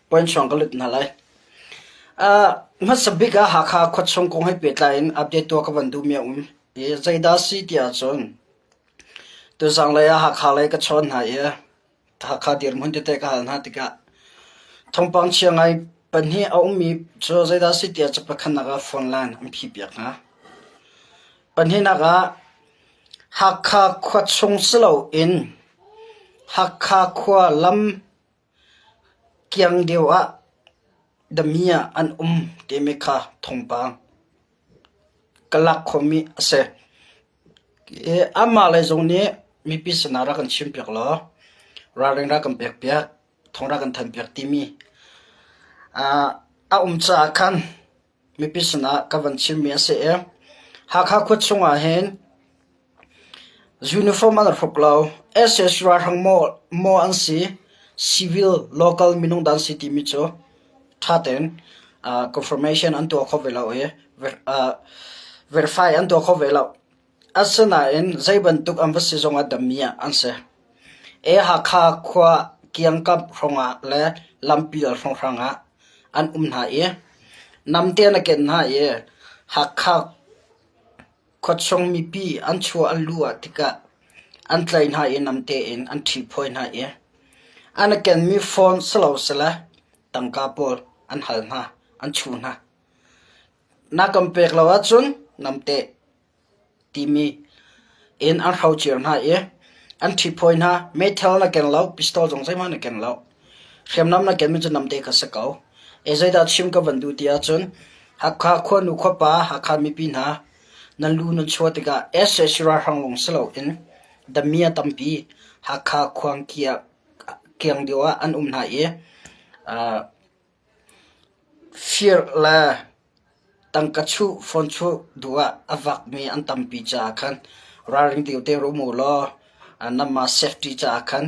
Point hrawng ka lut hna lai. Hmasa bik ah Hakha khuachung kong he pehtlai in update tuah ka van duhmi a um. I zeidah si ti ahcun tuzanglei ah Hakha lei ka chawn hna i Hakha dirhmun tete ka hal hna tikah thawngpang chia ngai pahnih a ummi cu zeidah si ti ahcun pakhatnak ah phone line an phihpiak hna. Pahnihnak ah Hakha khuachung si loin Hakha khua lam Kiang deuh ah damiah an um timi kha thawngpang ka lak khawhmi a si. Anmah lei zong nih mipi sinah rak kan chimpiak law ralring rak kan pekpiak, thawng rak kan thanpiak timi a um caah khan mipi sinah ka van chimmi a si i Hakha khua chungah hin Uniform an hruk lo. SS ralhrang maw an si, civil local minung dah an si timi cu ṭha tein confirmation an tuah kho ve lo i verify an tuah kho ve lo. Asinain zei bantuk an va si zongah dami ah an si. E Hakha khua kiangkap hrawngah le lampi hrawnghrang ah an um hna i namte an ken hna i Hakha Khuachung mipi an chuah an luh ah tikah an tlaih hna i namte in an ṭhihphawi hna i an i kenmi phone silosile tangka pawl an hal hna, an chuh hna. Na kan pek lo ahcun namte timi in an hrocer hna i an ṭhihphawi hna. Meithal na keng lo, pistol zong zeihmanh na keng lo. Hriamnam na kenmi cu namte kha si ko. E zeidah chim ka van duh ti ahcun Hakha khuanu khuapa Hakha mipi hna nan lu nan chuah tikah sac ralhrang lawng si loin damiah tampi Hakha khuang kiang deuh ah an um hna i fir le Tangka chuh, phone chuh duh ah a vakmi an tampi caah khan ralring deuh tein rak um u law nanmah safety caah khan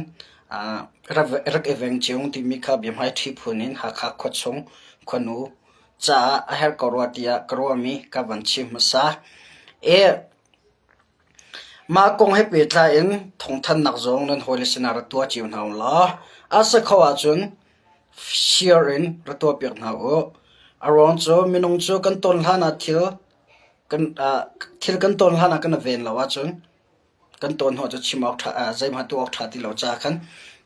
rak i veng cio timi kha biahmaiṭhi phun in Hakha khuachung khuanu caah a herh ko rua tiah ka ruahmi ka van chim hmasa. Mah kong he pehtlai in thawngthanhnak zong nan hawile sinah rak tuah cio hna u law a si kho ahcun share in rak tuahpiak hna u. A ruang cu minung cu kan tawn hlan ah thil kan thil kan tawn hlan ah kan i ven lo ahcun kan tawn hnu cu chim awk ṭha zeihmanh tuah awk ṭha ti lo caah khan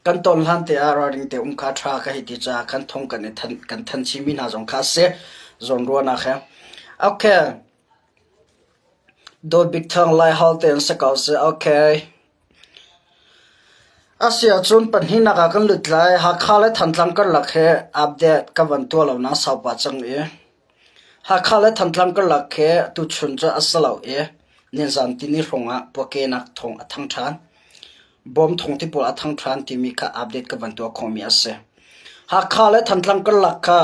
kan tawn hlan te ah ralring te um kha ṭha ka hei ti caah khan thong kan i than kan than chihmi hna zong kha a si zawnruahnak he. Okay. Dawt Bik Thang Laihal tein si ko seh. Okay. A si ahcun pahnihnak ah kan lut lai. Hakha le Thantlang karlak he update ka van tuah lo na sau pah cang i. Hakha le Thantlang karlak he tuchun cu a si lo i nizan tini hrawng ah puakenak thawng a thang ṭhan. Bawm thong ti pawl a thang ṭhan timi kha update ka van tuah khawhmi a si. Hakha le Thantlang karlak kha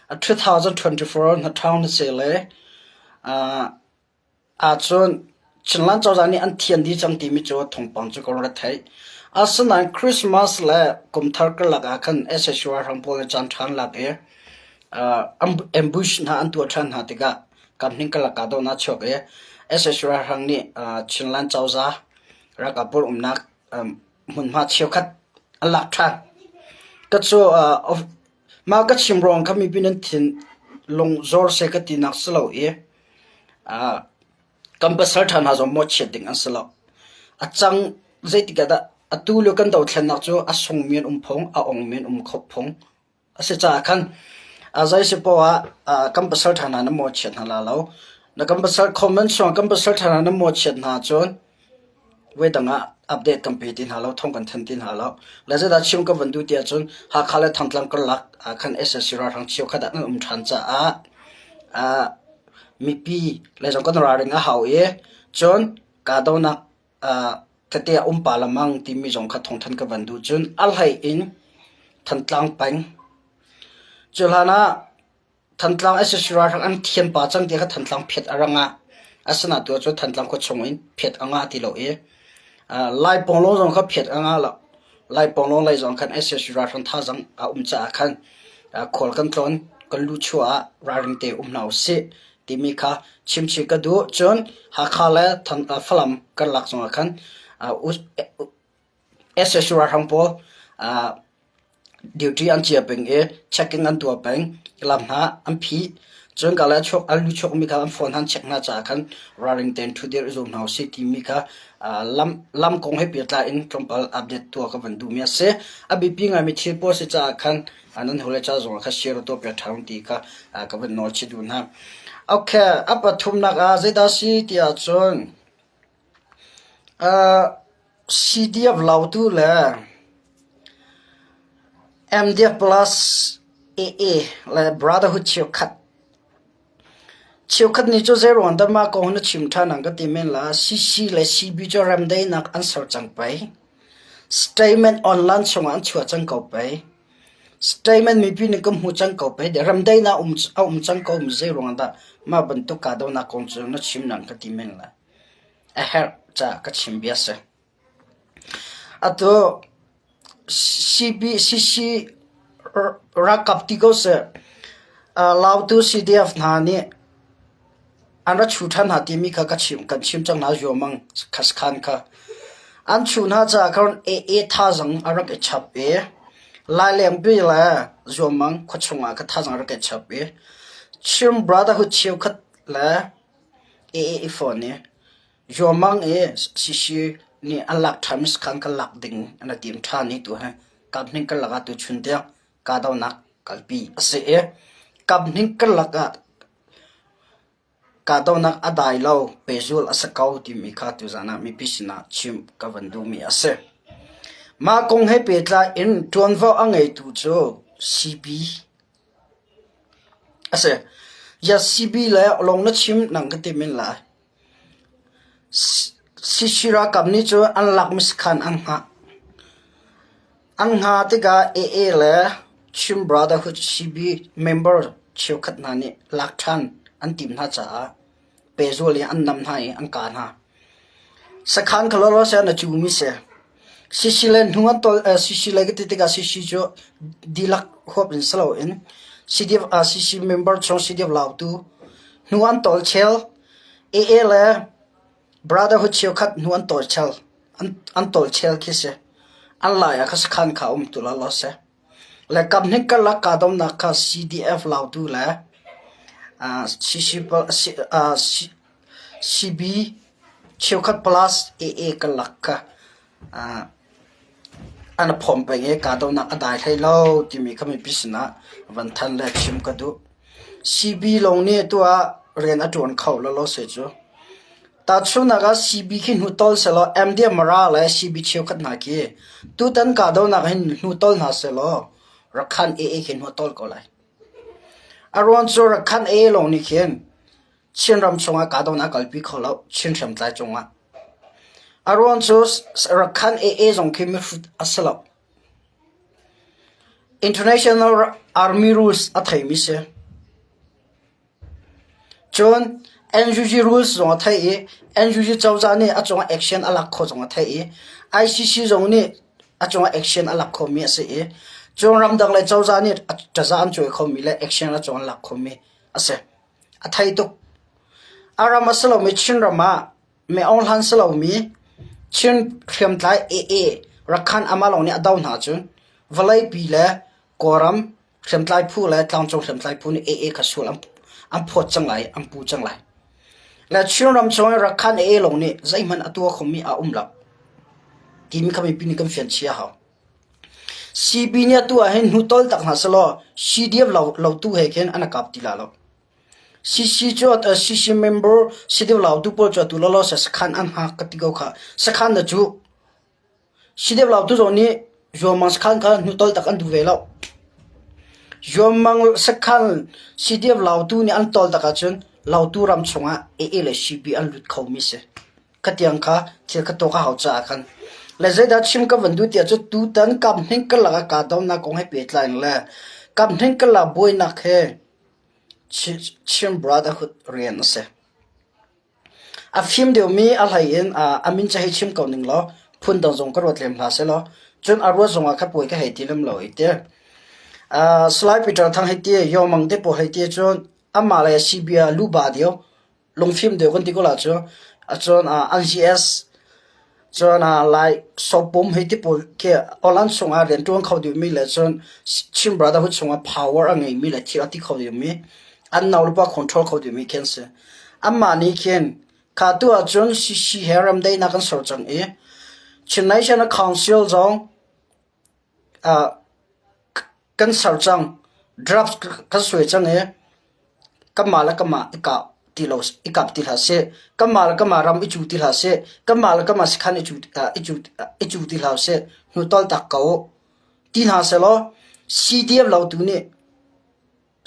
2024 na town na si le ahcun Chinland cozah nih an thian dih cang timi cu thawngpang cu ka rak theih. Asinain Christmas le kumthar karlak ah khan SSU ralhrang pawl nih caan ṭhan lak i ambush hna an tuah ṭhan hna tikah kamhning karlak kahdohnak a chuak i SSU ralhrang nih Chinland cozah ralkap pawl umnak hmunhma cheukhat an lak ṭhan. Ka cu mah ka chim ruang kha mipi nan thin lung zor seh ka tinak si lo i kan pasal ṭha hna zong mawhchiat ding an si lo. A cang zeitik ah dah atu lio kan dothlennak cu a sungmi an um phung, a ongmi an um kho phung. A si caah khan zei si poah ah kan pasal ṭha hna na mawhchiat hna la lo. Na kan pasal comment chungah kan pasal ṭha hna na mawhchiat hna ahcun voidang ah update kan pe ti hna lo, thawng kan thanh ti hna lo. Le zeidah chim ka van duh ti ahcun Hakha le Thantlang karlak ah khan sac ralhrang cheukhat ah an um ṭhan caah mipi le zong kan ralring a hau i cun kahdohnak tete a um pa lamang timi zong kha thawngthan ka van duh. Cun a hlei in Thantlang peng. Cu hlan ah Thantlang sac ralhrang an thian pa cang ti kha Thantlang phiat a rang ah asinain tu cu Thantlang khua chung in phiat a ngah ti lo i Lai Pawnglawng zong kha phiat a ngah lo. Lai Pawnglawng lei zong khan sac ralhrang thazaang a um caah khan khual kan tlawn kan luchuah ah ralring te um hna usih. timi kha chimchih ka duh. Cun Hakha le Falam karlak zongah khan sac ralhrang pawl. Duty an chia peng i checking an tuah peng. Lam hna an phih. Cun ka le chuak an lu chuakmi kha an phone han check hna caah khan ralring tein ṭhudir i zum hna usih timi kha lam lam kong he pehtlai in tlawmpal update tuah ka van duhmi a si. A biapi ngaimi thil pawl si caah khan nan hawile ca zongah kha share tuah piak ṭhan ti kha ka van nawl chih duh hna. Okay, a pathumnak ah zeidah si ti ahcun CDF Lautu le MDF Plus AA le Brotherhood cheukhat cheukhat nih cu zeiruang dah mah kong hi na chim ṭhan an ka ti men la. CC le CB cu remdaihnak an ser cang pei. Statement online chungah an chuah cang ko pei. Statement mipi nih kan hmu cang ko pei. Remdaihnak a um cang ko mi zeiruang dah mah bantuk kahdohnak kong cu na chim nan ka ti men la. A herh caah ka chim bia si. Atu CBCC ralkap ti ko seh, Lautu CDF hna nih an ra chuh ṭhan hna timi kha ka chim, kan chim cang hna zuamang khaskhan kha. An chuh hna caah khan AA thazang a rak i chap i Lailengpi le zuamang khuachung ah kha thazang a rak i chap i Chin Brotherhood cheukhat le AA i fawn i Zuamang i CC nih an lak ṭhan sakhan kan lak ding an i tim ṭhan i tu hi kaphnih karlak ah tuchun tiang kahdohnak kalpi a si i kaphnih karlak ah kahdohnak a dai lo pehzulh a si ko timi kha tuzaan ah mipi sinah chimh ka van duhmi a si. Mah kong he pehtlai in ṭuanvo a ngeitu cu CB A si. Ya CB le lawng na chim nang ka ti men lai. CC ralkap nih cu an lakmi sakhan an hngah. An hngah tikah AA le Chin Brotherhood CB member cheukhat hna nih lak ṭhan an timh hna caah pehzul in an nam hna i an kah hna. Sakhan kha lawlaw seh na cumi si. CC le hnu an tawl CC le ka ti tikah CC cu dihlak huap in si loin CDF CC member chung CDF lautu hnu an tawl chel AA le Brotherhood cheukhat hnu an tawl chel an tawl chel khi si. An lai ah kha sakhan kha um tu lawlaw seh. Le kamhnih karlak kahdohnak kha CDF Lautu le CB cheukhat plus AA karlak kha an i phawm peng i kahdohnak a dai hlei lo timi kha mipi sinah van thanh le chim ka duh. CB lawng nih atu ah rian a ṭuan kho lawlaw se cu. Tahchunhnak ah CB khi hnutol sehlaw MDF Mara le CB cheukhat hna khi tutan kahdohnak hin hnutol hna sehlaw Rakhan AA khi hnutol ko lai. A ruang cu Rakhan AA lawng nih khin Chinram chungah kahdohnak a kalpi kho lo, Chin hriamtlai cungah. A ruang cu Rakhan AA zong khi mihrut a si lo. International Army rules a theimi si. Cun NUG rules zong a theih i NUG cozah nih a cungah action a lak khawh zong a theih i ICC zong nih a cungah action a lak khawhmi a si i cun ramdang le cozah nih taza an cuai khomi le action a cung an lak khomi a si. A thei tuk. A ram a si lomi Chinram ah mi Aung Hlan si lomi Chin hriamtlai AA Rakhan amah lawng nih a do hna cun vawleipi le Kawlram Hriamtlai phu le tlangcung hriamtlai phu nih AA kha sual an phawt cang lai, an pu cang lai. Le Chinram chung i Rakhan AA lawng nih zeihmanh a tuah khomi a um lo. Timi kha mipi nih kan fian chia hau. CB nih atu ah hin hnu tol tak hna selaw CDF lo, lotu he khin an kap ti la lo. CC cu CC member CDF lautu pawl cu atu lawlaw se sakhan an hngak ka ti ko kha. Sakhan na cu Si deuh lo tu zong nih Zuamang sakhan kha hnutol tak an duh ve lo. Zuamang sakhan CDF Lautu nih an tol tak ahcun Lautu ram chungah AA le CB an lut khomi si. Khatiang kha thil kha tuak a hau caah khan. Le zeidah chim ka van duh tiah cu tutan kamhning karlak ah kahdohnak kong he pehtlai in le kamhning karlak buainak he Chin Brotherhood rian a si. A fim deuhmi a hlei in a min cu hei chim ko ning law phundang zong ka ruat lem hlah sehlaw cun a ruat zongah kha puai ka hei ti lem lo hei ti. Salai Peter Thang hei ti, Yaw Mang te pawl hei ti cun amah le CBA luba deuh lungfim deuh kan ti ko la cu. Cun an GS. Cun Lai sopum hei ti pawl khi Holland chungah rianṭuan kho dihmi le cun Chin Brotherhood chungah power a ngeimi le thil a ti kho dihmi, an naulepa control kho dihmi khi an si. Anmah nih khin kha tu ahcun CC he remdaihnak an ser cang i Chin National Council zong kan ser cang, draft kan suai cang i kanmah le kanmah i kah ti lo i kap ti hlah sih, kanmah le kanmah ram i cu ti hlah sih, kanmah le kanmah sakhan i cu i cu ti hlah usih, hnutol tak ko uh ti hna sehlaw CDF lo tu nih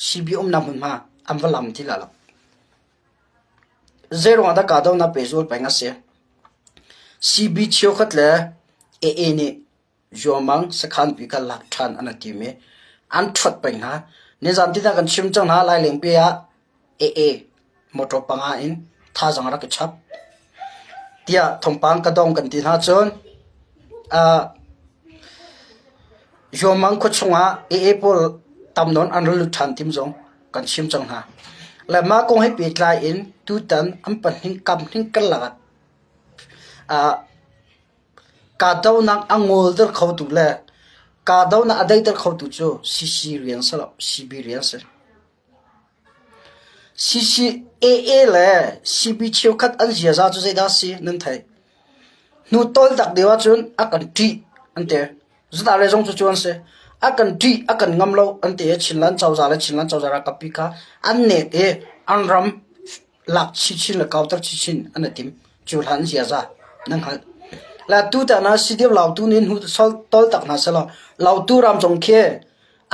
CB umnak hmunhma an va lam ti lai lo. Zeiruang ah dah kahdohnak pehzul peng a si? CB cheukhat le AA nih Zuamang sakhanpi kha lak ṭhan an i tim i an ṭhuat peng hna. Nizan ti kan chim cang hna Lailengpi ah AA motor panga in thazaang rak i chap tiah thawngpang ka dong kan ti hna cun Zuamang khua chungah AA pawl tam nawn an ra lut ṭhan tim zong kan chim cang hna. Le mah kong he pehtlai in tutan an pahnih kam hning karlak ah Kahdohnak a ngolter khotu le kahdohnak a daihter khotu cu CC rian si lo, CB rian si. CCAA le CB cheukhat an ziaza cu zeidah a si nan theih? Hnu tol tak deuh ahcun a kan ṭih an ti. Zata le zong cucu an si. A kan ṭih, a kan ngam lo an ti i Chinland cozah le Chinland cozah ralkappi kha an nek i an ram lak chinchin le kauter chinchin an i tim. Cu hlan ziaza nan hngalh. La tutan ah CDF Lautu nih hnu tol tak hna selaw Lautu ram zong khi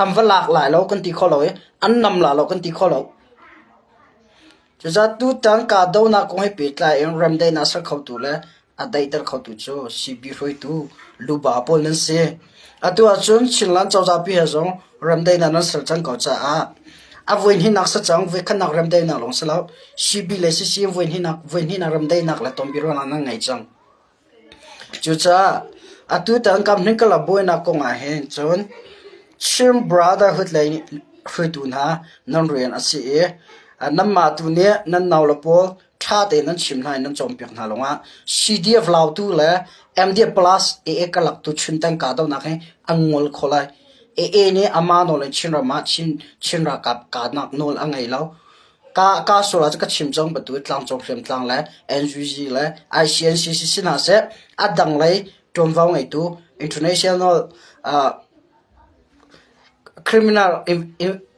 an va lak lai lo kan ti kho lo i an nam la lo kan ti kho lo. Cucaah tutan kahdohnak kong he pehtlai in remdaihnak ser khotu le a daihter khotu cu CB hruaitu luba pawl nan si. Atu ahcun Chinland cozah pi he zong remdaihnak nan ser cang ko caah a voihnihnak si cang, voikhatnak remdaihnak lawng si lo. CB le CC voihnihnak voihnihnak remdaihnak le tonbiaruahnak nan ngei cang. Cucaah atutan kam hning buainak kong ah hin cun Chin Brotherhood lei hruaitu hna nan rian a si i nanmah tu nih nan naule pawl ṭha tein nan chim hna i nan cawnpiak hna lawngah CDF Lautu le MDF Plus AA karlak tu chunteng kahdohnak hi an ngol kho lai. AA nih amah nawl in Chinram ah Chin, Chin ralkap kahnak nawl a ngei lo. Ka, ka sual ah ka chim cang bantuk tlangcung hriamtlang le NUG le ICNCC si hna seh a dang lei ṭuanvo ngeitu international criminal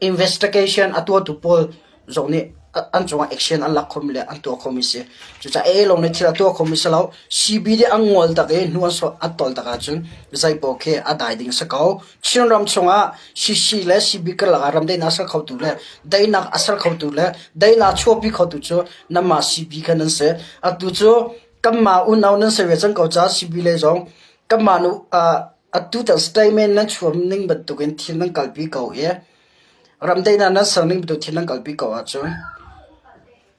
investigation a tuahtu pawl zong nih an cungah action an lak khomi le an tuah khomi si. Cucaah AA lawng nih thil a tuah khomi si lo. CB nih an ngol tak i hnu an sawh an tol tak ahcun zeipaoh khi a dai ding si ko. Chinram chungah CC le CB karlak ah ramdaihnak a ser khotu le daihnak a ser khotu le daihnak chuahpi khotu cu nanmah CB kha nan si. Atu cu kanmah unau nan si ve cang ko caah CB lei zong kanmah nu Atutan statement nan chuah ning bantukin thil nan kalpi ko i ramdaihnak nan ser ning bantuk thil nan kalpi ko ahcun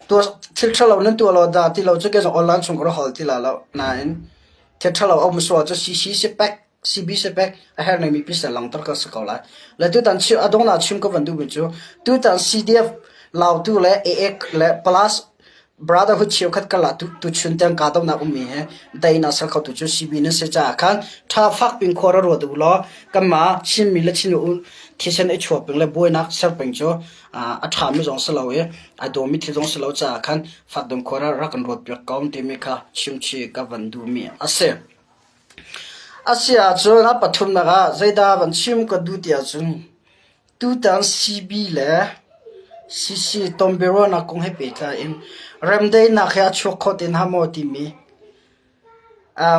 thil ṭhalo nan tuah lo dah ti lo cu kei zong online chung ka rak hol ti lai lo. Nain thil ṭhalo a um sual cu CC si pek, CB si pek a herh ning mipi sin langhter ka si ko lai. Le tutan a donghnak chim ka van duhmi cu tutan CDF Lautu le AAK le Plus Brotherhood cheukhat karlak tuchun tiang kahdohnak ummi he daihnak ser khotu cu CB nan si caah khan ṭha fak pin khua ra ruat u law kanmah Chinmi le Chin thisen i chuah peng le buainak ser peng cu a ṭhami zong si lo i a dawmi thil zong si lo caah khan fak deuh khua ra rak kan ruat piak ko timi kha chimchih ka van duhmi a si. A si ahcun a pathumnak ah zeidah van chim ka duh ti ahcun Tutan CB le CC tonbiaruahnak kong he pehtlai in remdaihnak he a chuak kho te hna maw timi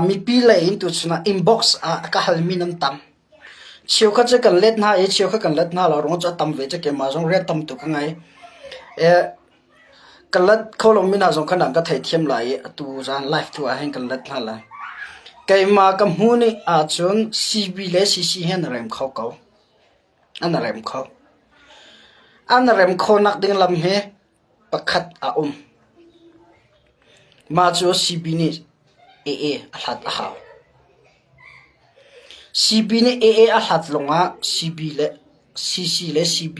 mipi lei in tuchun ah inbox ah a ka halmi nan tam. Cheukhat cu kan let hna i cheukhat kan let hna lo ruang cu a tam ve cu keimah zong rian tam tuk ka ngei. Ka let kho lomi hna zong kha nan ka theithiam lai i atu zan live tu ahhin kan let hna lai. Keimah ka hmuh ning ahcun CB le CC hi an rem kho ko. An rem kho. An rem khawhnak ding lam hi pakhat a um. Mah cu CB nih AA a hlat a hau. CB nih AA a hlat lawngah CB le CC le CB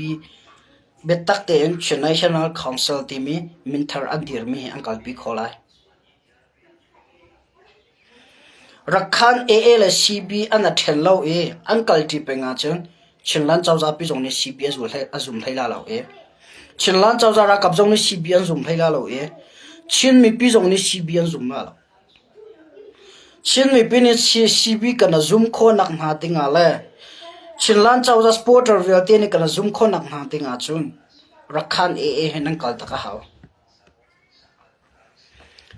biatak tein Chin National Council timi minthar an dirmi hi an kalpi khawh lai. Rakhan AA le CB an a ṭhen lo i an kalṭi peng ahcun Chinland cozah pi zong nih CB a zum hlei la lo i Chinland cozah ralkap zong nih CB an zum hlei la lo i Chin mipi zong nih CB an zum la lo. Chin mipi nih CB kan a zum khawhnak hna dingah le Chinland cozah supporter vialte nih kan a zum khawhnak hna dingah cun Rakhan AA he nan kal tak a hau.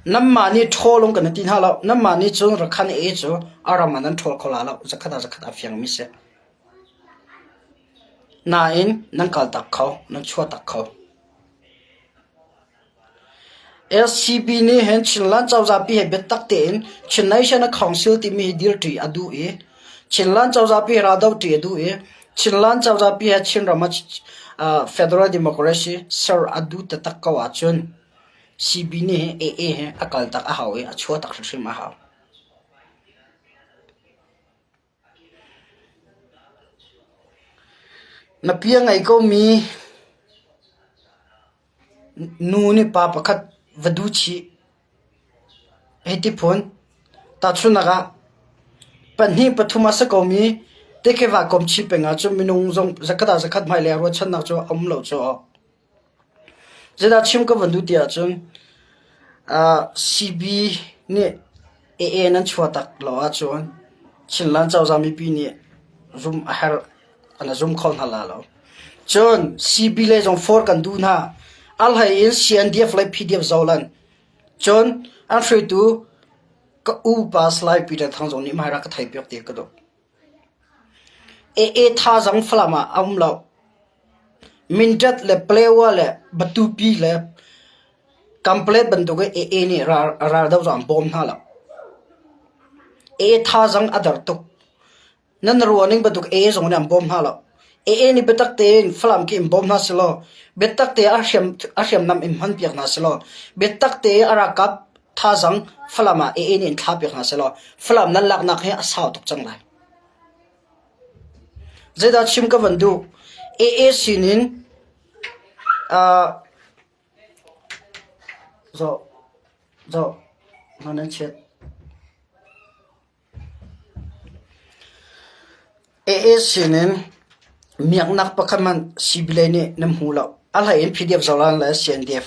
Nanmah nih ṭhawl um kan in ti hna lo. Nanmah nih cun Rakhan AA cu a ram ah nan ṭhawl kho la lo. Zakhat ah zakhat a fiangmi si. Nain nan kaltak kho, nan chuahtak kho. LCB nih hin Chinland cozah pi he biatak tein Chin Nation Council timi hi dirṭi a duh i Chinland cozah pi he raldohṭi a duh i Chinland cozah pi he Chinram ah Federal Democracy ser a duh taktak ko ahcun CB nih hin AA he a kaltak a hau i a chuahtak hrimhrim a hau. Na pi a ngei komi nu nih pa pakhat va duh chih. Hiti phun. Tahchunhnak ah, pahnih pathum a si komi tikhiva kom chih peng ahcun minung zong zakhat ah zakhat hmailei ah ruahchannak cu a um lo cu. Zeidah chim ka van duh ti ahcun CB nih AA nan chuah tak lo ahcun Chinland cozah mipi nih zum a herh an zum kho hna la lo. Cun CB lei zong forward kan duh hna. A hlei in CNDF le PDF zolan. Cun an hruaitu ka upa Salai Peter Thang zong nih hmai rak ka thei piak ti ka duh. AA thazaang Falam ah a um lo. Mindat le Palewa le Matupi le Kanpalet bantuk in AA nih raldoh cu an bawm hna lo. AA thazaang a der tuk. Nan ruah ning bantuk AA zong nih an bawm hna lo. AA nih biatak tein Falam khi in bawm hna sehlaw, biatak tein a hriamnam in hmanpiak hna sehlaw, biatak tein a ralkap thazaang Falam ah AA nih in thlahpiak hna sehlaw, Falam nan laknak hi a sau tuk cang lai. Zeidah chim ka van duh? AA sinin zoh zoh hna nan chiat. AA sinin miaknak pakhat hmanh CBLA nih nan hmu lo. A hlei in PDF Zolan le CNDF.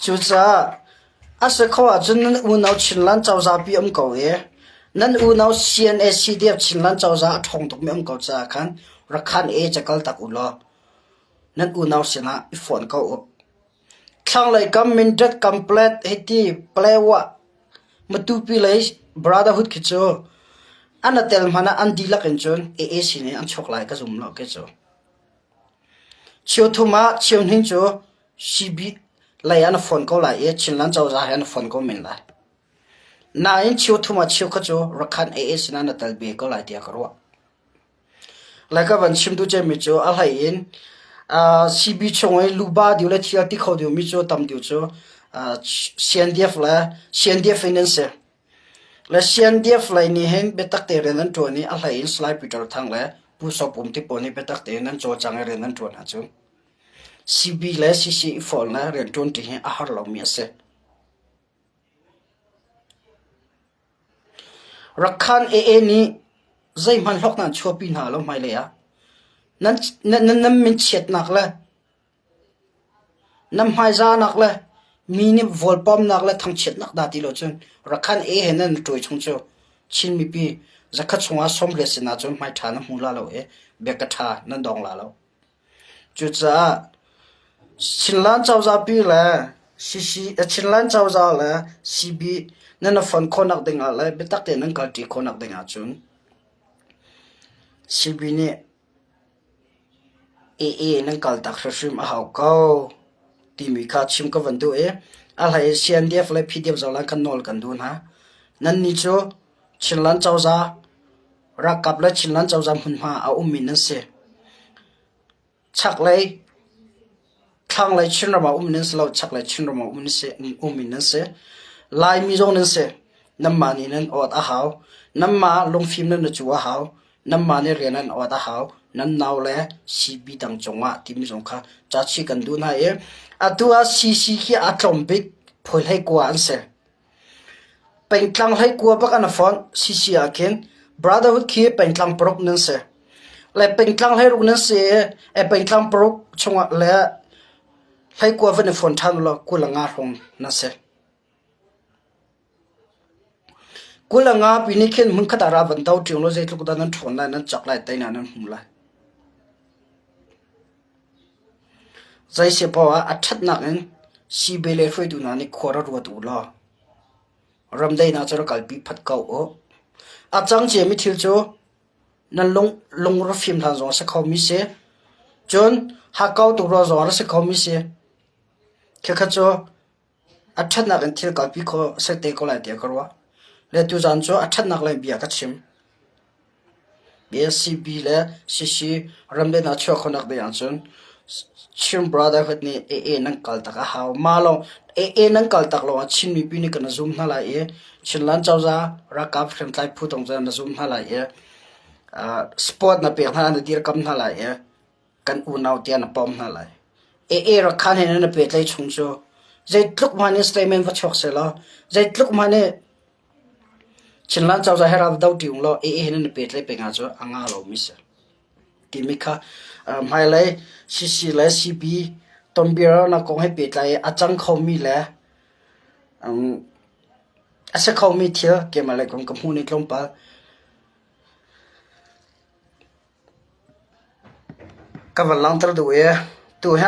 Cucaah a si kho ahcun nan unau Chinland cozah pi um ko i nan unau CNA CDF Chinland cozah a ṭhawng tukmi um ko caah khan Rakhan e ca kal tak u law nan unau sinah i fawn ko u. Thlanglei kam Mindat Kamplet hiti Palewa Matupi lei Brotherhood khi cu an a tel hmanh ah an dihlak in cun AA sin in an chuak lai ka zum lo kei cu. Cheuthum ah cheuhnih cu CB lei an fawn ko lai i Chinland cozah he an fawn ko men lai. Nain cheuthum ah cheukhat cu Rakhan AA sinah na tel ve ko lai tiah ka ruah. Lai ka van chim duh cemmi cu a hlei in CB chung i luba deuh le thil ti kho deuhmi cu tam deuh cu CNDF le CNDF in an si. Le CNDF lei nih hin biatak te rian an ṭuan i a hlei in Salai Peter Thang le Pu Sop Um ti pawl nih biatak tein an cawlcang i rian an ṭuan ahcun CB le CC i fawl le rianṭuan ṭi hi a har lomi a si. Rakhan AA nih zeihmanh hlawknak an chuahpi hna lo hmailei ah. Nan, nan, nan min chiatnak le Nan hmaizahnak le mi nih vawlpawmnak le thangchiatnak dah ti lo cun Rakhan e he nan ṭuai chung cu Chin mipi zakhat chungah 40 sinah cun hmaiṭha na hmu la lo i biaka ṭha nan dong la lo. Cucaah Chinland cozah pi le CC Chinland cozah le CB nan i fonh khawhnak dingah le biatak tein nan kalṭi khawhnak dingah cun CB nih AA nan kaltak hrimhrim a hau ko timi kha chim ka van duh i a hlei in CNDF le PDF zohlan kan nawl kan duh hna. Nannih cu Chinland cozah ralkap le Chinland cozah hmunhma a ummi nan si. Chaklei thlanglei Chinram ah um nan si lo, chaklei Chinram ah ummi nan si. Laimi zong nan si. Nanmah nih nan awt a hau. Nanmah lungfim nan i cu a hau. Nanmah nih rian nan awt a hau. Nan nau le CB dang cungah timi zong kha cachi kan duh hna i atu ah CC khi a tlawm bik phuai hlei kua an si. Pengtlang 19 bak an fonh CC ah khin Brotherhood khi pengtlang paruk nan si. Le pengtlang 16 nan si i pengtlang paruk chungah le 19 van i fon ṭhan ulaw 25 hrawng nan si. 25 pi nih khin hmunkhat ah ra van do ṭi ulaw zeitluk dah nan ṭhawn lai, nan cak lai, teinak nan hmu lai. Zei si paoh ah a ṭhatnak in siibe le hruaitu hna nih khua ra ruat u law ramdaihnak cu ra kalpi phat ko u. A cang ciami thil cu nan lung ra fim hlan zong a si khomi si. Cun hakkau tuk ruang zong ah a si khomi si. Khikha cu A ṭhatnak in thil kalpi khawh a si te ko lai tiah ka ruah. Le tuzaan cu a ṭhatnak lei bia ka chim. BSCB le CC ramrian ah chuah khawhnak ding ahcun Chin Brotherhood nih AA nan kal tak a hau. Mah lawng AA nan kal tak lawngah Chin mipi nih kan zum hna lai i Chinland cozah ralkap hriamtlai phu tong cu na zum hna lai i sport na pek hna na dirkam hna lai i kan unau tiah na pom hna lai. AA Rakhan he na pehtlaih chung cu zeitluk hmanh in statement va chuak sehlaw zeitluk hmanh in Chinland cozah he ral do ṭi ung law AA he na pehtlaih peng ahcun a nga lomi si. Timi kha hmailei CC le CB tonbiaruahnak kong he pehtlai i a cang khomi le a si khomi thil keimah lei kong ka hmuh ning tlawmpal. Ka van langhter duh i tuhi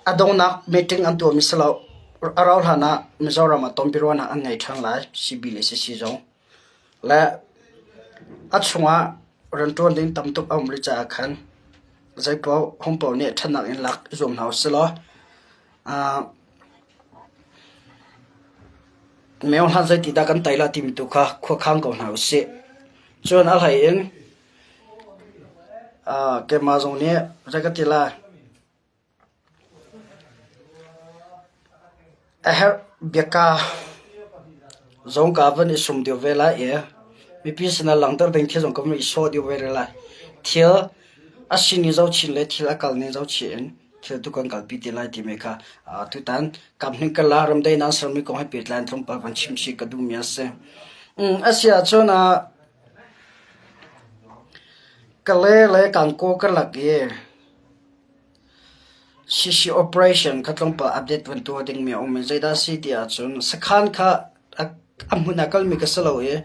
a donghnak meeting an tuahmi si lo. A rauh hlan ah Mizoram ah tonbiaruahnak an ngei ṭhan lai, CB le CC zong. Le a chungah rianṭuan ding tam tuk a um rih caah khan zeipaoh hung paoh nih ṭhatnak in lak i zuam hna usih law meo hlan zeiti dah kan tei lai timi tu kha khuakhang ko hna usih. Cun a hlei in Keimah zong nih zei ka ti lai, a herh biaka zong ka van i sum deuh ve lai i mipi sinah langhter ding thil zong ka van i sawh deuh ve rih lai. Thil a sining zohchin le thil a kal ning zohchih in thil tu kan kalpi te lai timi kha tutan kaphnih karlak ramdaihnak an sermi kong he pehtlai in tlawmpal van chim chih ka duhmi a si. A si ahcun Kale le Kankaw karlak i CC operation kha tlawmpal update van tuah dingmi a um i zeidah a si ti ahcun sakhan kha a hmun ah kalmi ka si lo i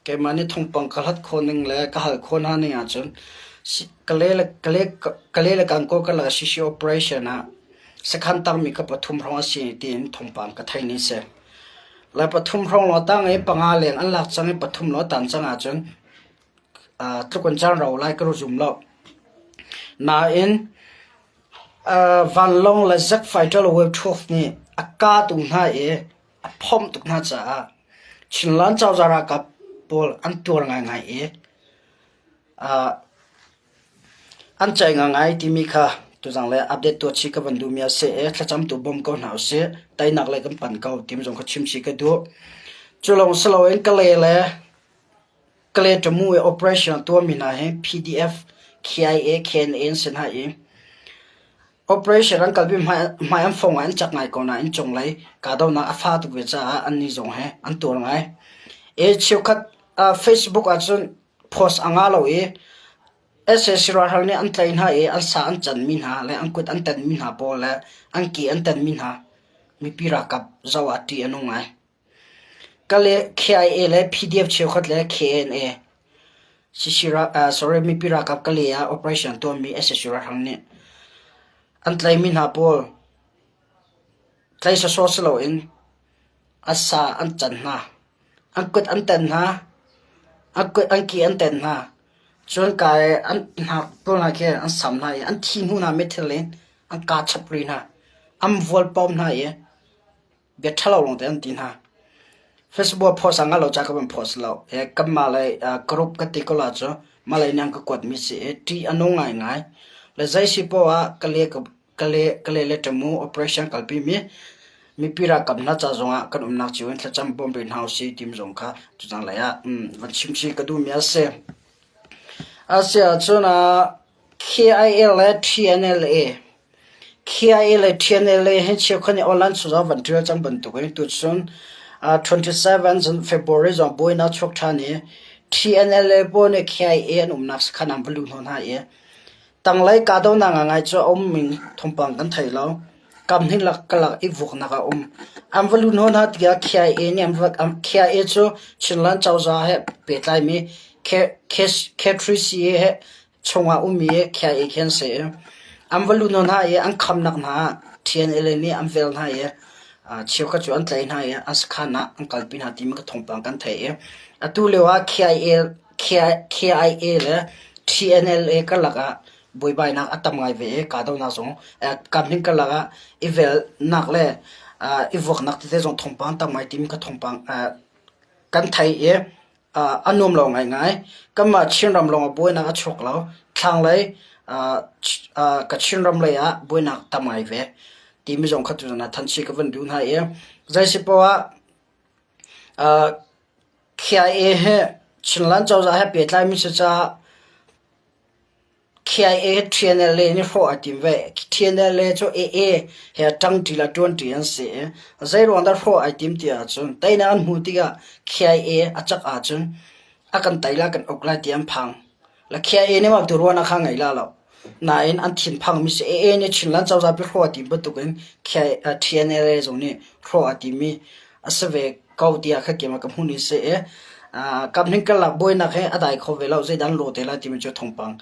keimah nih thawngpang ka hlat khawh ning le ka hal khawh hna ning ahcun Kale le Kankaw karlak CC operation ah sakhan tangmi kha pathum hrawng a si tiin thawngpang ka theih ni si. Le pathum hrawng lawng tang i panga leng an lak cang i pathum lawng tan cang ahcun tluk in caan rau lai ka zum lo. Nain vanlawng le jet fighter le wave 12 nih a kah tuk hna i a phomh tuk hna caah Chinland cozah ralkap pawl an tuar ngaingai i An ceih ngaingai timi kha tuzang le update tuah chih ka van duhmi a si i thlacam tu bawm ko hna usih. Teinak lei kan pan ko timi zong kha chim chih ka duh. Cu lawng si loin Kalay le Kalay Tamu i operation a tuahmi hna hi PDF, KIA, KNA an si hna i operation an kalpi hmai an fong ah an cak ngai ko nain cunglei kahdohnak a fa tuk ve caah annih zong hi an tuar ngai. I cheukhat Facebook ahcun Post a ngah lo i sac ralhrang nih an tlaih hna i an sa an canmi hna le an kut an tenmi hna pawl le an ke an tenmi hna mipi ralkap zoh ah ṭih a nung ngai. Kale KIA le PDF cheukhat le KNA sorry mipi ralkap Kale ah operation tuahmi sac ralhrang nih an tlaihmi hna pawl tlaih sawsawh si loin a sa an can hna. An kut an ten hna. An kut an ke an ten hna. Cun ka i an hnak pawl hna khi an sam hna i an thi hnu hna meithil in an kaa chap rih hna. An vualpawm hna i bia ṭhalo lawngte an ti hna. Facebook post ah ngah lo ca ka van post lo. Kanmah le group ka ti ko la cu mah lei nih an ka kuatmi si i ṭih a nung ngaingai. Le zei si poah ah ka le ka Kale le Tamu operation kalpimi mipi ralkap hna ca zongah kan umnak cio in thlacam bawm rih hna usih timi zong kha tuzang lei ah van chim chih ka duhmi a si. A si ahcun KIA le TNLA KIA le TNLA hi cheukhat nih online chung zong van ṭial cang bantukin tucun. 27 February zong buainak chuak ṭhan i TNLA pawl nih KIA an umnak sakhan an va luh hnawh hna i tanglei kahdohnak ngaingai cu a ummi thawngpang kan thei lo. Kam hnih karlak i vuaknak a um. An va luh hnawh hna tikah KIA nih an va KIA cu Chinland cozah he pehtlaimi K3CA he chungah ummi KIA khi an si. An va luh hna i an khamnak hna ah TNLA nih an vel hna i cheukhat cu an tlaih hna i an sakhan ah an kalpi hna timi ka thawngpang kan theih i atu lio ah KIA, KIA le TNLA karlak ah buaibainak a tam ngai ve i kahdohnak zong kamhning karlak ah i velnak le i vuaknak tete zong thawngpang tam ngai timi ka thawngpang kan theih i a nuam lo ngaingai. Kanmah Chinram lawng ah buainak a chuak lo. Thlanglei ka Chinram lei ah buainak tam ngai ve timi zong kha tuzan ah thanchi ka van duh hna i zeisipoah ah KIA he Chinland cozah he pehtlaimi si caah KIA TNLA nih hrawh a tim ve. TNLA cu AA he ṭangṭi le ṭuanṭi an si i zeiruang dah hrawh ai tim ti ahcun teinak an hmuh tikah KIA a cak ahcun a kan tei lai kan uk lai ti an phang. Le KIA nih mah tu ruahnak kha ngei la lo. Nain an thinphangmi si AA nih Chinland cozah pi hrawh a tim bantukin TNLA zong nih hrawh a timmi a si ve ko tiah kha keimah ka hmuh ni si i kamhning karlak buainak hi a dai kho ve lo zeidah an lawh te lai timi cu thawngpang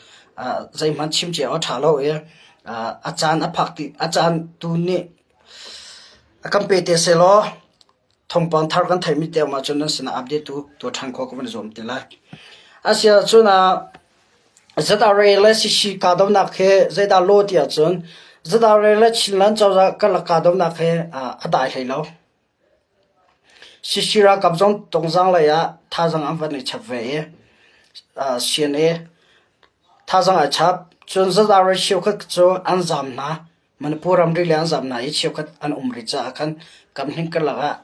zeihmanh chim cia a ṭha lo i a caan a phak ti a caan tu nih a kan pe te selaw thawngpang thar kan theihmi te um ahcun nan sinah update tu tuah ṭhan khawh ka van zuam te lai. Asiahcun ZRA le CC kahdohnak hi zeidah law ti ahcun ZRA le Chinland cozah karlak kahdohnak hi a dai hlei lo. CC ralkap zong Tungzang lei ah thazaang an van i chap ve i CNA thazaang ai chap. Cun ZRA cheukhat cu an zaam hna. Manipur ramri lei an zaam hna i cheukhat an um rih caah khan kamhning karlak ah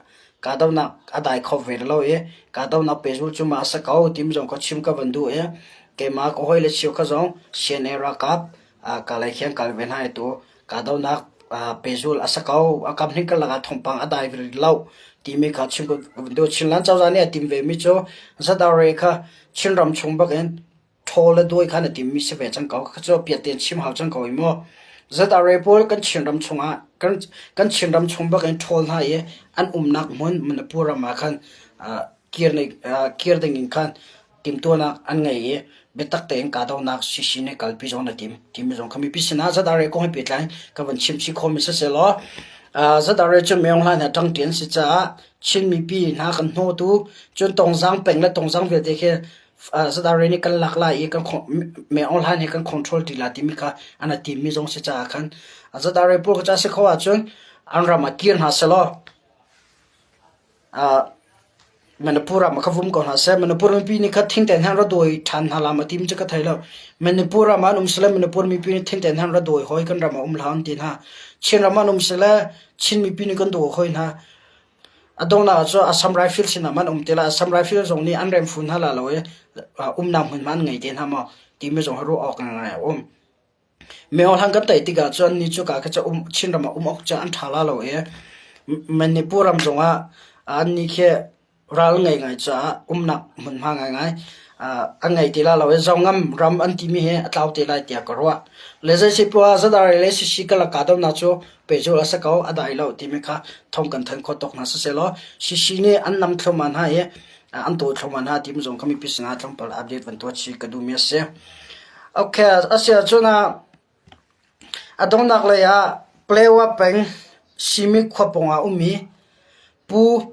kahdohnak a dai kho ve lo i kahdohnak pehzulh cu mah a si ko timi zong kha chim ka van duh i keimah ka hawile cheukhat zong CNA ralkap kalay khi an kal ve hna i tu kahdohnak pehzulh a si ko. A kam hning karlak ah thawngpang a dai rih lo timi kha chim ka van duh. Chinland cozah nih a tim vemi cu ZRA kha Chinram chung bakin ṭhawl le dawi kha na timmi si ve cang ko. Kha cu piat tein chim hau cang ko i mu. ZRA pawl kan Chinram chungah kan kan Chinram chung bakin ṭhawl hna i an umnak hmun Manipur ram ah khan kir kir ding in khan timhtuahnak an ngei i biatak tein kahdohnak CC nih kalpi zong na tim timi zong kha mipi sinah ZRA kong he pehtlai ka van chim chih khawhmi siseh law ZRA cu Myo Hla hna ṭangṭi an si caah Chin mipi hna kan hnawtu cun Tongzang peng le Tongzang vialte khi ZRA nih kan lak lai i kan Myo Hla nih kan control ti la timi kha an a timmi zong si caah khan ZRA pawl ka ca si kho ahcun an ram ah kir hna selaw Manipur ah ka vum ko hna seh. Manipur mipi nih kha thingten han ra dawi ṭhan hna la ma tim cu ka thei lo. Manipur ram ah an um sile Manipur mipi nih thingten han ra dawi hoi kan ram ah um hlah an ti hna. Chin ram ah an um sile Chin mipi nih kan dawi hoi hna. A donghnak ah cun Assam Rifle sinah man um te la. Assam Rifle zong nih an rem fu hna la lo i umnak hmunhma an ngei te hna maw timi zong hi ruah awk ngai a um. Myohlang kan tei tikah cun ni cu ka cu um Chinram ah um awk cu an ṭha la lo i Manipur ram zongah annih khi ral ngei ngai caah umnak hmunhma ngaingai an ngei ti la lo i Zongam ram an timi hi a tlau te lai tiah ka ruah. Le zeisipoah zadar le sisi karlak kahdohnak cu pehzulh a si ko, a dai lo timi kha thawng kan thanh khawh tawk hna siseh sisi nih an nam thluahmah hna i an tawi thluahmah hna timi zong kha mipi sinah tlawmpal update van tuah chih ka duhmi a si. Okay, a si ahcun a donghnak lei ah Palewa peng Simi khua pawngah a ummi Pu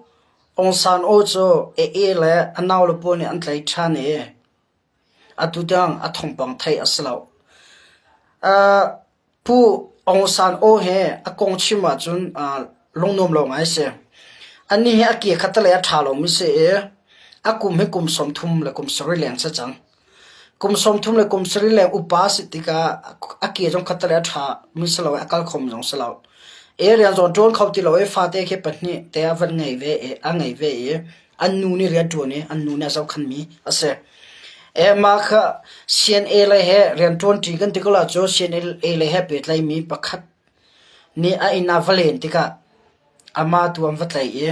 Aung San Oo cu AA le a naule pawl nih an tlaih ṭhan i atu tiang a thawngpang theih a si lo. Pu Aung San Oo he a kong chim ahcun lungnuam lo ngai a si. Anih hi a ke khattelei a ṭha lomi si i a kum hi kum 30 le kum 70 leng si cang. Kum 30 le kum 70 leng upa a si tikah a ke zong khattelei a ṭha mi si lo i a kal khomi zong si lo. E rian zong ṭuan kho ti lo i fate khi pahnih te a van ngei ve i a ngei ve i an nu nih rian ṭuan i an nu nih a zohkhanmi a si. Mah kha CNA lei he rianṭuanṭi kan ti ko la cu CNA lei he pehtlaimi pakhat nih a inn ah va len tikah amah tu an va tlaih i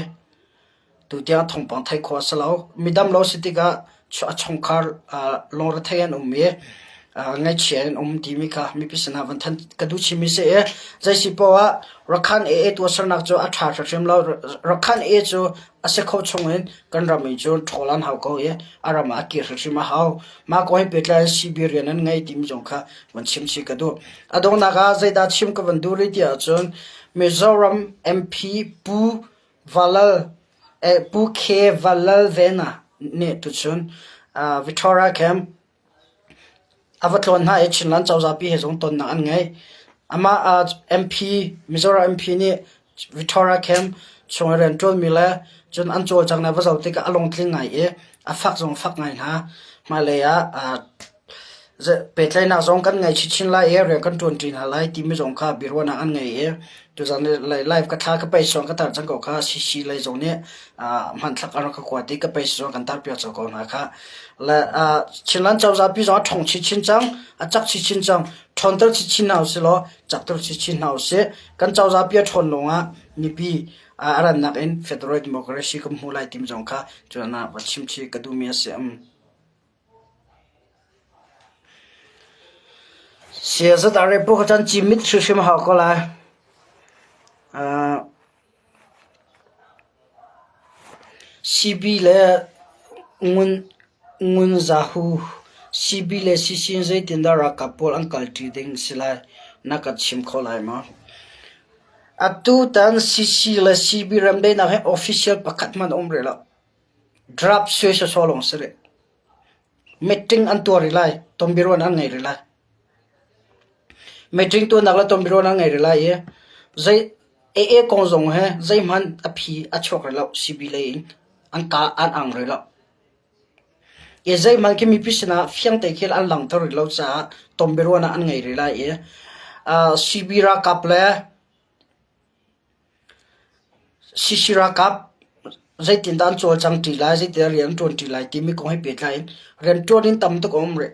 Tutiang thawngpang theih khawh a si lo. Midam lo si tikah a chungkhar lungrethei an um i ngaihchia in um timi kha mipi sinah van thanh ka duh chimmi si i zeisi poah ah Rakhan AA tuahsernak cu a ṭha hrimhrim lo. Rakhan AA cu a si kho chungin kan ram in cun ṭhawl an hau ko i a ram ah a kir hrimhrim a hau. Mah kong he pehtlai in CB rian an ngei timi zong kha van chim chih ka duh. A donghnak ah zeidah chim ka van duh rih ti ahcun Mizoram MP Pu Valal Pu K. Valalvena nih tuchun Victoria Camp a va tlawn hna i Chinland cozah pi he zong tonnak an ngei. Amah MP, Mizoram MP nih Victoria Camp chung i rianṭuanmi le cun an cawlcanghnak va zoh tikah a lungtling ngai i a fak zong a fak ngai hna. Hmailei ah Pehtlaihnak zong kan ngei chinchin lai i rian kan ṭuanṭi hna lai timi zong kha biaruahnak an ngei i tuzan live ka thla ka pei suang ka tar cang ko kha CC lei zong nih hmanthlak an rak ka kuat i ka pei zong kan tar piak cang ko hna kha. Le Chinland cozah pi zong a ṭhawng chinchin cang, a cak chinchin cang, ṭhawnter chinchin hna usih law cakter chinchin hna usih. Kan cozah pi a ṭhawn lawngah mipi a rannak in federal democracy kan hmu lai timi zong kha cun ah va chimchih ka duhmi a si. Siazat ah repu kha cun cimit hrimhrim a hau ko lai. CB le Ngun Zahu, CB le CC in zeitindah ralkap pawl an kalṭi ding si lai na kan chim kho lai maw? Atutan CC le CB remdaihnak hi official pakhat hmanh a um rih lo. Draft suai sawsawh lawng si rih. Meeting an tuah rih lai. Tonbiaruan an ngei rih lai. Meeting tuahnak le tonbiaruan an ngei rih lai i zei AA kong zong he zeihmanh a phi a chuak rih lo. CB lei in an ka an ang rih lo. I zeihmanh khi mipi sinah fiang te khi an langhter rih lo caah tonbiaruan ah an ngei rih lai i CB ralkap le CC ralkap zeitindah an cawlcang ṭi lai, zeitindah rian an ṭuan ṭi lai timi kong he pehtlai in rianṭuan in tam tuk a um rih.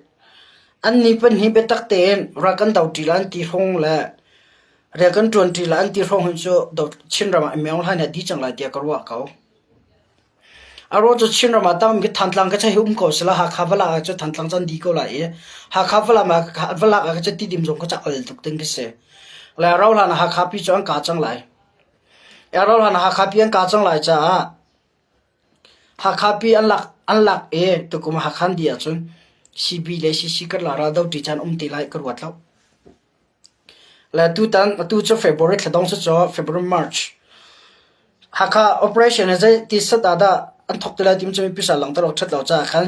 Annih pahnih biatak tein ral kan do ṭi lai an ti hrawng le rian kan ṭuan ṭi lai an ti hrawng hin cu Chinram ah Myo Hlaing nih a dih cang lai tiah ka ruah ko. A ruang cu Chinram ah tam khi Thantlang ka hi um ko sila Hakha va lak ah cun Thantlang cu an di ko lai i Hakha va lak ah cun Tidim zong kha al tuk ding khi si. Le a rauh hlan ah Hakha pi cu an ka cang lai. A rauh hlan ah Hakha pi an ka cang lai caah Hakha pi an lak an lak i tukum Hakha an di ahcun CB le CC kan la ral do ṭi caan um te lai ka ruat lo. Le tutan atu cu February thla dong si cu February March. Hakha operation hi zei ti sat ah dah an thok ti lai timi cu mipi sa langhter awk ṭhat lo caah khan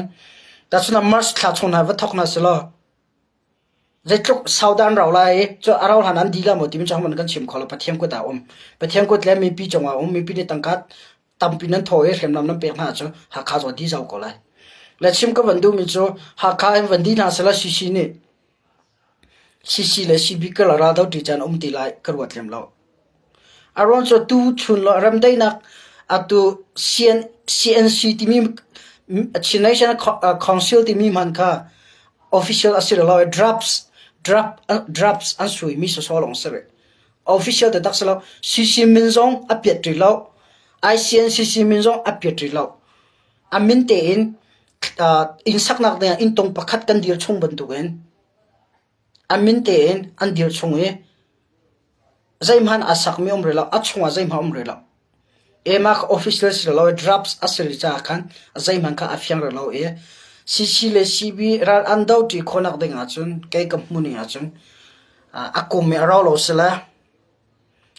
tahchun ah March thla chung hna va thok hna selaw zeitluk sau dah an rau lai i cu a rau hlan an dih la maw timi cu ahohmanh kan chim kho lo Pathian kut ah a um. Pathian kut le mipi cungah a um. Mipi nih tangka tampi nan thaw i hriamnam nan pek hna ahcun Hakha cu a dih zau ko lai. Le chim ka van duhmi cu Hakha in van dih hna sehla CC nih CC le CB ka la do ṭi caan um ti lai ka ruat lem lo. A ruang cu tu chun lo remdaihnak atu CN, CNC timi Chin Nation Council timi hman kha official a si lo drafts draft drafts an sui mi sawsawh lawng si rih. Official taktak si lo. CC min zong a piat rih lo. ICNCC min zong a piat rih lo. A min tein inn saknak dingah inntung pakhat kan dir chung bantukin a min tein an dir chung i zeihmanh aa sakmi um rih lo, a chungah zeihmanh um rih lo. Ema kha official si lo i drafts a si rih caah khan zeihmanh kha a fiang rih lo i CC le CB ral an do ṭi khawhnak ding ahcun kei ka hmuh ning ahcun a kum i a rau lo si le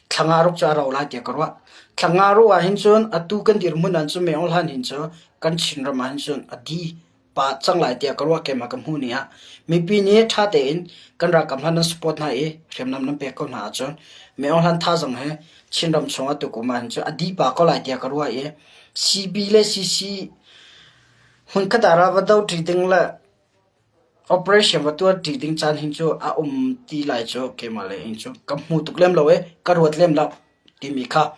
Thla nga ruk cu a rau lai tiah ka ruah. Thla nga ruk ahhin cun atu kan dirhmun ahcun Myo Hlan hin cu kan Chinram ahhin cun a di pah cang lai tiah ka ruah keimah ka hmuh ni ah. Mipi nih ṭha tein kan ralkap hna nan support hna i hriamnam nan pek ko hna ahcun Myo Hlan thazaang he Chinram chung atu kum ahhin cun a di pah ko lai tiah ka ruah i CB le CC hmunkhat ah ral va do ṭi ding le Operation va tuah ṭi ding caan hin cu a um ti lai cu keimah lei in cu ka hmu tuk lem lo i ka ruat lem lo timi kha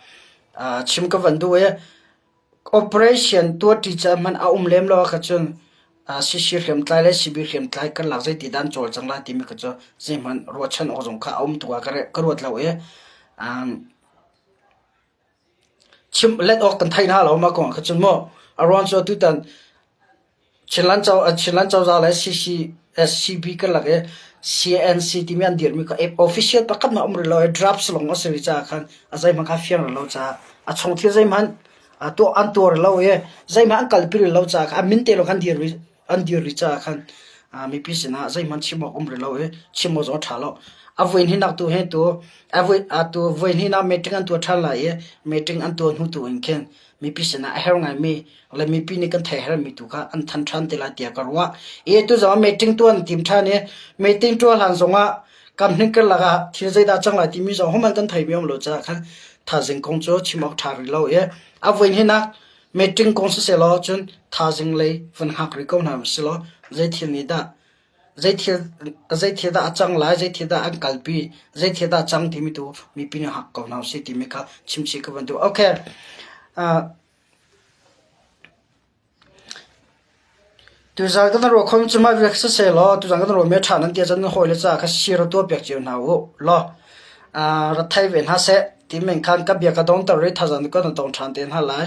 chim ka van duh i operation tuah ṭi caan hmanh a um lem lo ahkha cun CC hriamtlai le CB hriamtlai kan lak zeiti dah an cawlcang lai timi kha cu zeihmanh ruahchan awk zong kha a um tuk ah ka ruat lo i. Chim let awk kan thei hna lo mah kong ah kha cun mu. A ruang cu tutan Chinland Chinland cozah le CCSCB karlak i CNC timi an dirmi kha official pakhat hmanh um rih lo i drafts lawng a si rih caah khan a zeihmanh kha fiang rih lo caah a chung thil zeihmanh tuah an tuah rih lo i zeihmanh an kalpi rih lo caah khan a min te lawng khan dir rih an dir rih caah khan mipi sinah zeihmanh chim awk um rih lo i chim awk zong a ṭha lo. A voi hnihnak tu hi tu a voi atu voi hnihnak meeting an tuah ṭhan lai i meeting an tuah hnu tu in khin mipi sinah a herh ngaimi le mipi nih kan theihhermi tu kha an than ṭhan te lai tiah ka ruah. I tu zong meeting tuah an tim ṭhan i meeting tuah hlan zongah kam hnik karlak ah thil zeidah cang lai timi zong hohmanh kan theimi um lo caah khan thazing kong cu chim awk ṭha rih lo i a voi hnihnak meeting kong siseh law cun thazing lei van hngak rih ko hna usih law zei thil nih dah zei thil dah a cang lai, zei thil dah an kalpi, zei thil dah a cang timi tu mipi nih hngak ko hna usih timi kha chimchih ka van duh. Okay. Tuzaan kan ruah khom cu mah vial siseh law tuzaan kan ruahmi a ṭha nan ti ahcun nan hawile caah kha sir tuah piak cio hna u law rat thei ve hna seh ti men khan ka bia ka dongter i thazaang kan dong ṭhan te hna lai.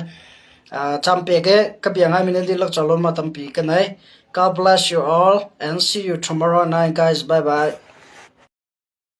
Caan pek i ka bia ngaimi nan dihlak ca lawmhnak tampi ka nei. God bless you all and see you tomorrow night guys. Bye bye.